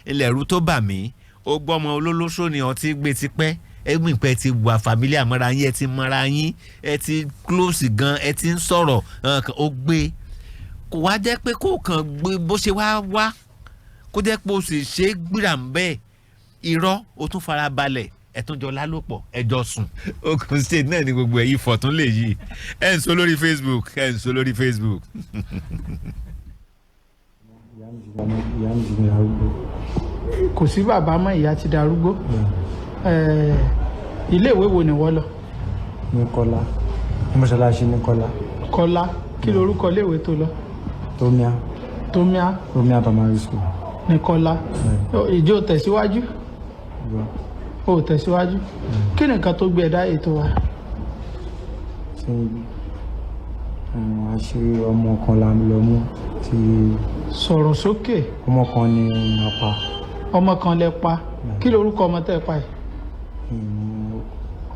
Ilẹ̀ ẹ̀rú tó bà mí, ó gbọ́mọ olólóṣó ni ọtí gbé tipẹ́. Ẹ̀mí pẹ́ ti wà familiar mọ́ra yín, ẹ ti mọ́ra yín, ẹ ti close gan, ẹ ti ń sọ̀rọ̀. Ó gbé, kò wá jẹ́ pé kó kàn gbé bó ṣe wá wá, kó jẹ́ pé o sì ṣe é gbìrà ń bẹ́ẹ̀. Irọ́, o tún fara balẹ̀, ẹ tún jọ lálòpọ̀, ẹ jọ sùn. Ogun State náà ni gbogbo ẹ̀yìn fọ̀tún lè yí. Ẹ̀ ń sọ lórí Facebook, ẹ̀ ń sọ lórí Facebook. Ìyá mi ti darúgbó. Kò sí bàbá mọ́, ìyá ti darúgbó. Iléèwé wo ni wọ́n lọ? Ní Kọ́lá, ní mọ́ṣáláṣí ní Kọ́lá. Kọ́lá. Kí lorúkọ iléèwé tó lọ? Tomia. Tomia. Tomia Primary School. Ní Kọ́lá. Ìjọ tẹ̀síwájú? Ó tẹ̀síwájú. Kí ni nǹkan tó gbé ẹ dá ètò wa? Ṣé àṣírí ọmọ kan la lọ mú tí. Sọ̀rọ̀ sókè. Ọmọ kan ni a pa. Ọmọ kan lẹ pa. Kí lorúkọ ọmọ tẹ́ pa yìí?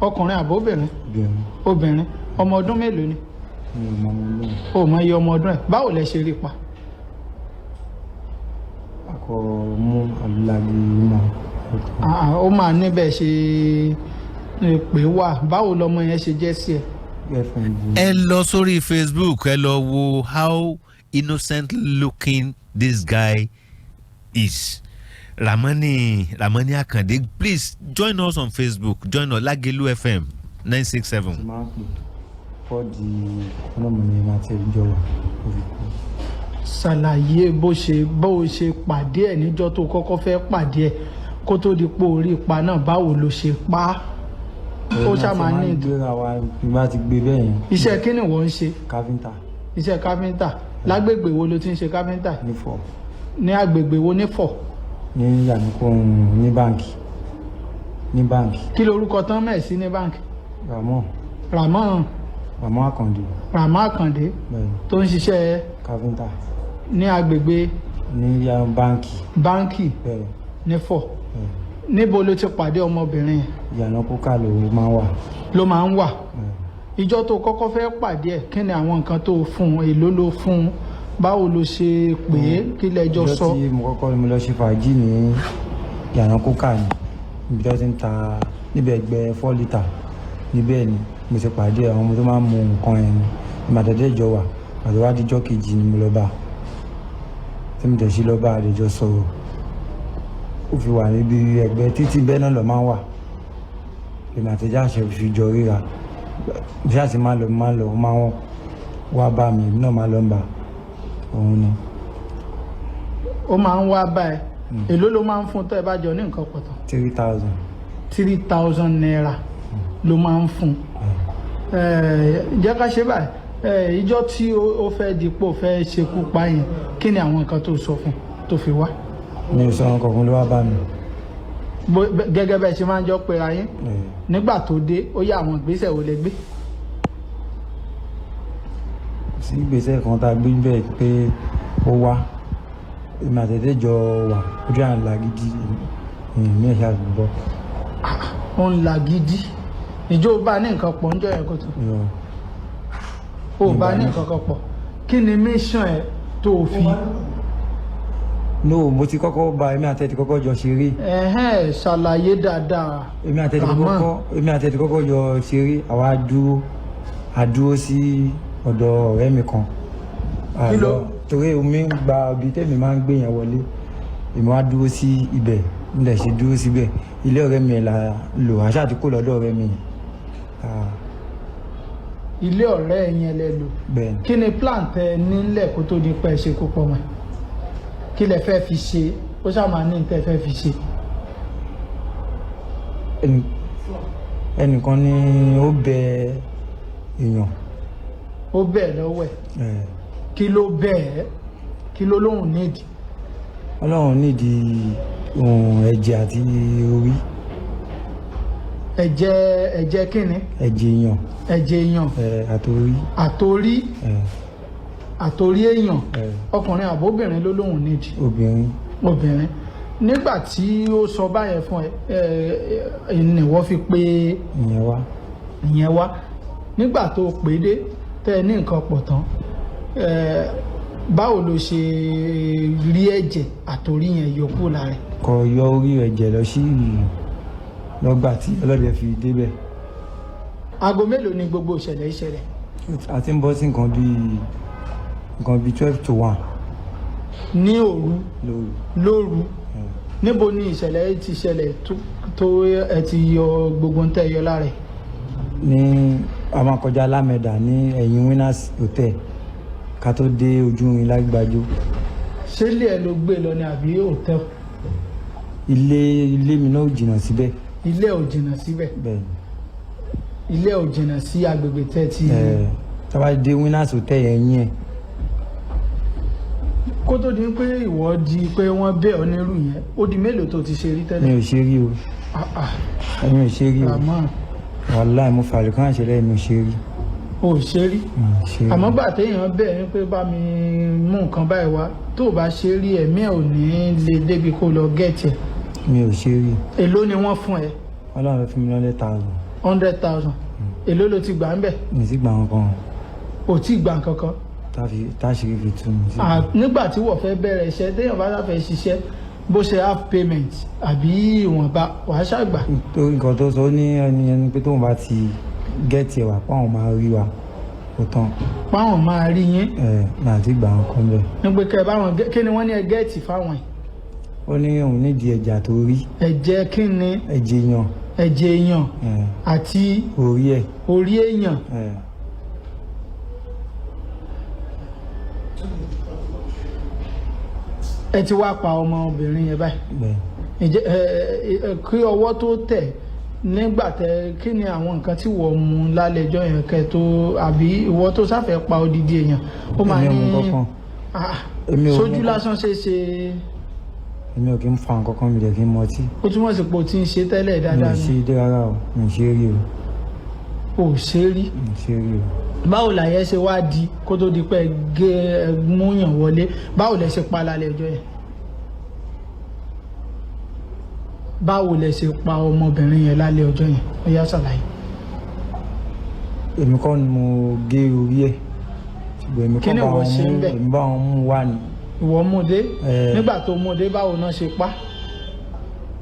Ọkùnrin àbóbìnrin? Obìnrin. Obìnrin. Ọmọ ọdún mélòó ni? Mi ò mọ ọmọ lóhùn. O mọ iye ọmọ ọdún ẹ̀. Báwo lẹ ṣe rí pa? Akọ mú alúlági mọ. Ah, ó máa níbẹ̀ ṣe pé wà. Báwo lọmọ yẹn ṣe jẹ́ sí ẹ? Girlfriend. Ẹ lọ sórí Facebook, ẹ lọ wo how innocent looking this guy is. Ramani, Ramani Akande, please join us on Facebook. Join us, Lagelu FM 967. Ti máa ń pè fọ́ọ̀dì ọlọ́mọ ni máa ti jọ wà ó fi kú. Ṣàlàyé bó ṣe pàdé ẹ̀ níjọ́ tó kọ́kọ́ fẹ́ pàdé ẹ̀, kó tó di pé orí ipa náà. Báwo ló ṣe pa á? Ó ṣáà máa ní Gbéra wa bí bá ti gbé bẹ́ẹ̀ yẹn. Iṣẹ́ kí ni wọ́n ń ṣe? Káfíńtà. Iṣẹ́ káfíńtà. Lágbègbè wo ló ti ń ṣe káfíńtà? Nífọ̀. Ní agbègbè wo nífọ̀? Ní yànnìkó, ní báǹkì, ní báǹkì. Kí lorúkọ tán mẹ́ sí ní báǹkì? Ramon. Ramon. Ramon Akande. Ramon Akande. Bẹ́ẹ̀ni. Tó ń ṣiṣẹ́ káfíńtà. Ní agbègbè ní báǹkì. Báǹkì. Bẹ́ẹ̀. Nífọ̀. Bẹ́ẹ̀. Níbo ló ti pàdé ọmọbìnrin yẹn? Ìyànà kúkà ló máa ń wà. Ló máa ń wà. Bẹ́ẹ̀. Ìjọ tó kọ́kọ́ fẹ́ pàdé ẹ̀, kí ni àwọn nǹkan tó fún un? Èló ló fún un? Báwo ló ṣe pè é? Kí lẹjọ Ọjọ́ sọ? tí mo kọ́kọ́ mo lọ ṣe fàájì ní ìyànà kúkà ni, níbi tó ti ń ta níbẹ̀, ẹgbẹ́ 4 litre níbẹ̀ ni mo ti pàdé àwọn ọmọ tó máa ń mu nǹkan yẹn ni. Ìmàtẹ́tẹ́ ìjọ wà àti wá díjọ́ kejì ni mo lọ bá, tí mo tẹ̀ sí lọ bá, àdéjọ sọ̀rọ̀. Ó fi wà níbi ẹgbẹ́ títí bẹ́ẹ̀ náà lọ máa ń wà. Èmi àtẹ̀já àṣẹ fi jọ ríra bí a ti máa lọ, ó máa ń wá bá mi, èmi náà máa lọ ń bá òun ni. Ó máa ń wá bá ẹ. Èló ló máa ń fún tó ẹ bá jọ ní nǹkan pọ̀ tán? 3,000. ₦3,000 ló máa ń fún. Jẹ́ ká ṣe báyìí. Ìjọ tí ó fẹ́ dípò fẹ́ ṣekú pa yẹn, kí ni àwọn nǹkan tó sọ fún tó fi wá? Mi ò sọ nǹkan kan, ló wá bá mi. Gẹ́gẹ́ bẹ́ẹ̀ ṣe máa ń jọ pera yín. Nígbà tó dé, ó yá, àwọn ìgbésẹ̀ wo lẹ gbé? Kò sí ìgbésẹ̀ kan tá a gbé bẹ́ẹ̀ pé ó wá, èmi àtẹ̀tẹ̀ jọ wà, ojú à ń la gidi, èmi ẹ̀ ṣáà gbọ́. Ó ń la gidi. Ìjọ bá ní nǹkan pọ̀ ńjọ́ yẹn kó tó ó bá ní nǹkan kan pọ̀, kí ni mission ẹ tó o fi? No, mo ti kọ́kọ́ bá, èmi àtẹ̀tẹ̀ kọ́kọ́ jọ ṣeré. Ẹ̀hẹ́n, ṣàlàyé dáadáa. Èmi àtẹ̀tẹ̀ Ramon. kọ́kọ́, èmi àtẹ̀tẹ̀ kọ́kọ́ jọ ṣeré. Àwa dúró, a dúró sí ọ̀dọ̀ ọ̀rẹ́ mi kan. Kí ló- Àlọ́ torí omi ń gba ibi tẹ́mi máa ń gbé yẹn wọlé. Èmi wá dúró sí ibẹ̀, nílẹ̀ ṣe dúró síbẹ̀. Ilé ọ̀rẹ́ mi là lò, àṣà àti kò lọ́dọ̀ ọ̀rẹ́ mi yẹn. Ah, Ilé ọ̀rẹ́ yẹn lẹ lò? Bẹ́ẹ̀ ni. Kí ni plan tẹ nílẹ̀ kó tó di pẹ́ ṣe kó pọ̀ mọ́? Kí lẹ fẹ́ fi ṣe? Ó ṣáà máa ní tẹ́ fẹ́ fi ṣe. Ẹnìkan ni ó bẹ èèyàn. Ó bẹ̀ lọ́wọ́ ẹ̀? Ẹ̀. Kí ló bẹ̀ ẹ́? Kí ló lóhùn nídìí? Ọlọ́run nídìí ohun ẹ̀jẹ̀ àti orí. Ẹ̀jẹ̀? Ẹ̀jẹ̀ kí ni? Ẹ̀jẹ̀ èèyàn. Ẹ̀jẹ̀ èèyàn. Ẹ̀, àtòrí. Àtorí? Ẹ̀. Àtorí èèyàn. Ẹ̀. Ọkùnrin àbóbìnrin ló lóhùn nídìí? Obìnrin. Obìnrin. Nígbà tí ó sọ báyẹn fún ẹ, ẹ ní wọ́n fi pé ìyẹn wá. Ìyẹn wá. Nígbà tó pè dé, tẹ́ ẹ ní nǹkan pọ̀ tán, ẹ Báwo ló ṣe rí ẹ̀jẹ̀ àtòrí yẹn yọ kúrò lára ẹ̀? Kò yọ orí ẹ̀jẹ̀ lọ sí lọ́gbà tí ọlọ́dẹ fi débẹ̀. Aago mélòó ni gbogbo ìṣẹ̀lẹ̀ ìṣẹ̀lẹ̀? A ti ń bọ́ sí nǹkan bíi 12 to 1. Ní òru? Lóru. Lóru. Níbo ni ìṣẹ̀lẹ̀ yìí ti ṣẹlẹ̀ tó ẹ ti yọ gbogbo ń tẹ́ yọ lára ẹ̀? Ní a máa kọjá Lámẹ̀dá ní ẹ̀yìn Winners Hotel ká tó dé ojú irin lágbàjọ. Ṣé ilé ẹ ló gbé lọ ni àbí hòtẹ́ẹ̀lì? Ilé mi náà ò jìnnà síbẹ̀. Ilé ò jìnnà síbẹ̀? Bẹ́ẹ̀. Ilé ò jìnnà sí agbègbè tẹ́ ti? Ẹ̀ tá bá dé Winners Hotel, ẹ̀yìn ẹ̀. Kó tó di pé ìwọ di pé wọ́n bẹ̀ ọ́ nírú yẹn, ó di mélòó tó ti ṣe rí Mi tẹ́lẹ̀? ò ṣe rí o. Ah, ah. Ẹ̀mi ò ṣe rí o. Àmọ́ Wàláì, mo fàlùkàn kan àṣẹlẹ̀, mi ò ṣe rí. Ò ṣe rí? Mi ò ṣe rí. Àmọ́ gbà téèyàn bẹ̀ ẹ́ pé bá mi mú nǹkan báyìí wá, tó o bá ṣe rí, ẹ̀mí ẹ̀ ò ní lè débi kó lọ get ẹ̀. Mi ò ṣe rí. Èló ni wọ́n fún ẹ? Ọlọ́run fẹ́ fún mi 100,000. 100,000. Èló ló ti gbà ń bẹ̀? Mi sì gbà wọn kan. Ò tí ì gbà nǹkan kan? Táṣìírí fi tú mi sí. Nígbà tí wọ́n fẹ́ bẹ̀rẹ̀ iṣẹ́, téèyàn bá fẹ́ ṣiṣẹ́, bó ṣe half payment àbí ìwọ̀nba, wàá ṣàgbà. Torí nǹkan tó sọ, ó ní ẹni pé tóun bá ti get ẹ̀ wá, páwọn máa rí wa, ó tán. Páwọn máa rí yín? Ẹ náà ti gbà wọn kan bẹ́ẹ̀. Ní pé kẹ́ ẹ báwọn kí ni wọ́n ní ẹ get fáwọn ẹ̀? Ó ní òun nídìí ẹ̀jẹ̀ àtòrí. Ẹ̀jẹ̀ kí ni? Ẹ̀jẹ̀ èèyàn. Ẹ̀jẹ̀ èèyàn? Ẹ̀. Àti orí ẹ̀. Orí èèyàn. Ẹ̀. Ẹ ti wá pa ọmọbìnrin yẹn báyìí? Bẹ́ẹ̀. Ǹjẹ́ ẹ ẹ kí ọwọ́ tó tẹ̀ nígbà tẹ, kí ni àwọn nǹkan tí wọ́n mú lálẹ́jọ́ yẹn kẹ́ tó, àbí ìwọ tó sáfẹ́ pa odidi èèyàn ó máa Èmi ò ní mú kankan. Ah, Èmi ò mú sójú kankan. lásán ṣe é ṣe. Èmi ò kí ń fa nǹkan kan, mi dẹ̀ kí ń mọtí. Ó túmọ̀ sí pé o ti ń ṣe tẹ́lẹ̀ Mi ò dáadáa ṣe ni? é dé rárá o, mi ò ṣe é rí o. Ò ṣe é rí? Mi ò ṣe é rí o. Báwo làyẹ̀ ṣe wá di kó tó di pé ẹ gé ẹ múyàn wọlé? Báwo lẹ ṣe pa lálẹ́ ọjọ́ yẹn? Báwo lẹ ṣe pa ọmọbìnrin yẹn lálẹ́ ọjọ́ yẹn? Ó yá, ṣàlàyé. Èmi kọ́ ni mo gé orí ẹ̀, ṣùgbọ́n èmi Kí kọ́ ni bá ìwọ wọn ṣe mú ń bẹ̀? Èmi bá wọn mú wá ni. Ìwọ mú dé? Ẹ. Nígbà tó mú dé, báwo náà ṣe pa?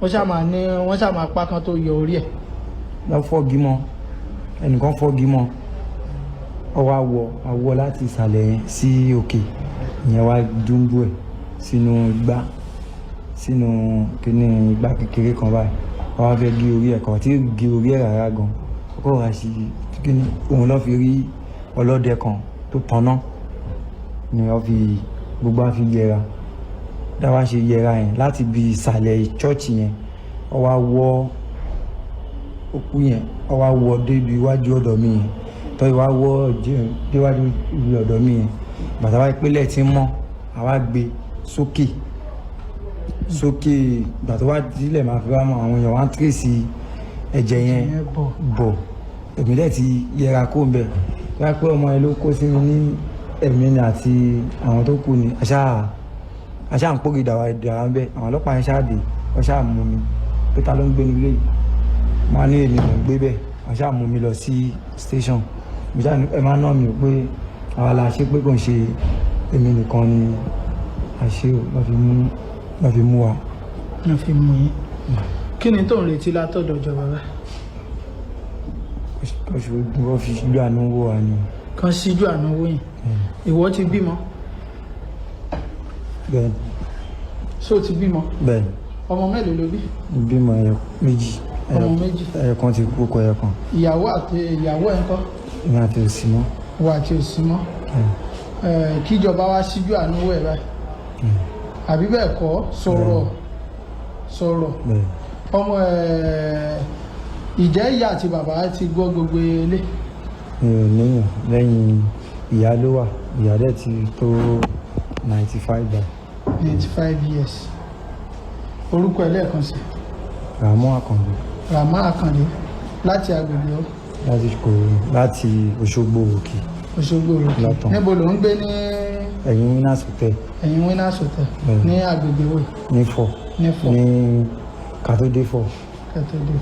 Wọ́n ṣáà ní wọ́n ṣáà máa pa kan tó yọ orí ẹ̀. Lọ fọ́gi mọ́, ẹnìkan fọ́gi mọ́, ọ wá wọ awọ láti ìsàlẹ̀ yẹn sí òkè ìyẹn, wá dúnbù ẹ̀ sínú igbá, sínú kíní igbá kékeré kan báyìí. Wọ́n wá fẹ́ gé orí ẹ̀ kàn tí gé orí ẹ̀ rárá gan, kókó wá sí kíní òun lọ́ fi rí ọlọ́dẹ kan tó tanná ni wọ́n fi gbogbo á fi yẹra. Dáwà ṣe yẹra yẹn láti bí ìsàlẹ̀ chọ́ọ̀chì yẹn, ọ wá wọ́ òkú yẹn, ọ wá wọ́ débi iwájú ọ̀dọ̀ mi yẹn, tọ́ ìwá wọ́ déwájú ibi ọ̀dọ̀ mi yẹn. Bàtà wáyé pélé tí ń mọ́, àwa gbé sókè sókè. Ìgbà tó wá dílẹ̀ máa fi wá mọ àwọn èèyàn wá ń trace ẹ̀jẹ̀ yẹn. Yẹn bọ̀. Bọ̀ èmi dẹ̀ ti yẹra kó ń bẹ̀ wá pé ọmọ yẹn ló kó sí mi ní ẹ̀mí ni àti àwọn tó kù ni àṣà ń pògì dàwà dàwà ń bẹ̀. Àwọn ọlọ́pàá yẹn ṣáà dé, wọ́n ṣáà mú mi pé ta ló ń gbé nílé yìí. Wọ́n á ní èmi mò ń gbé bẹ̀. Wọ́n ṣáà mú mi lọ sí station. Mo ṣáà ní ẹ máa ná mi ò pé àwa la ṣe, pé kò ń ṣe èmi nìkan ni àṣe ò lọ́ fi mú wa. Wọ́n fi mú yín. Kí ni tó ń retí látọ̀dọ̀ ìjọba báyìí? Oṣù wọ́n fi ṣíjú àánú wò wá ni. Kan síjú àánú wò yín. Ìwọ ti bímọ? Bẹ́ẹ̀. Ṣó ti bímọ? Bẹ́ẹ̀. Ọmọ mélòó ló bí? Mo bímọ ẹyọ méjì. Ọmọ méjì. Ẹyọ kan ti kú, kọ ẹyọ kan. Ìyàwó àti ìyàwó ẹ̀ ń kọ́? Èmi àti òsì mọ́. Wà àti òsì mọ́. Kíjọba wá síjú àánú wò ẹ̀ báyìí, àbí bẹ́ẹ̀ kọ́? Sọ̀rọ̀, sọ̀rọ̀. Bẹ́ẹ̀. Ọmọ ìjẹ́ ìyá àti bàbá ti gbọ́ gbogbo ilé? Mi ò níyàn lẹ́yìn ìyá ló wà. Ìyá dẹ̀ ti tó 95 báyìí. 95 years. Orúkọ ẹ̀ lẹ́ẹ̀kan sí? Ràmọ́ Àkànbí. Ràmá Àkàndé, láti agbègbè ọ? Láti kò láti Òṣogbo Òkè. Òṣogbo Òkè. Látàn. Níbo ló ń gbé ní? Ẹ̀yìn Winners Hotel. Ẹ̀yìn Winners Hotel? Bẹ́ẹ̀. Ní agbègbè wo? Ní Fọ̀. Ní Fọ̀. Ní kàtódé Fọ̀. Kẹtọdé.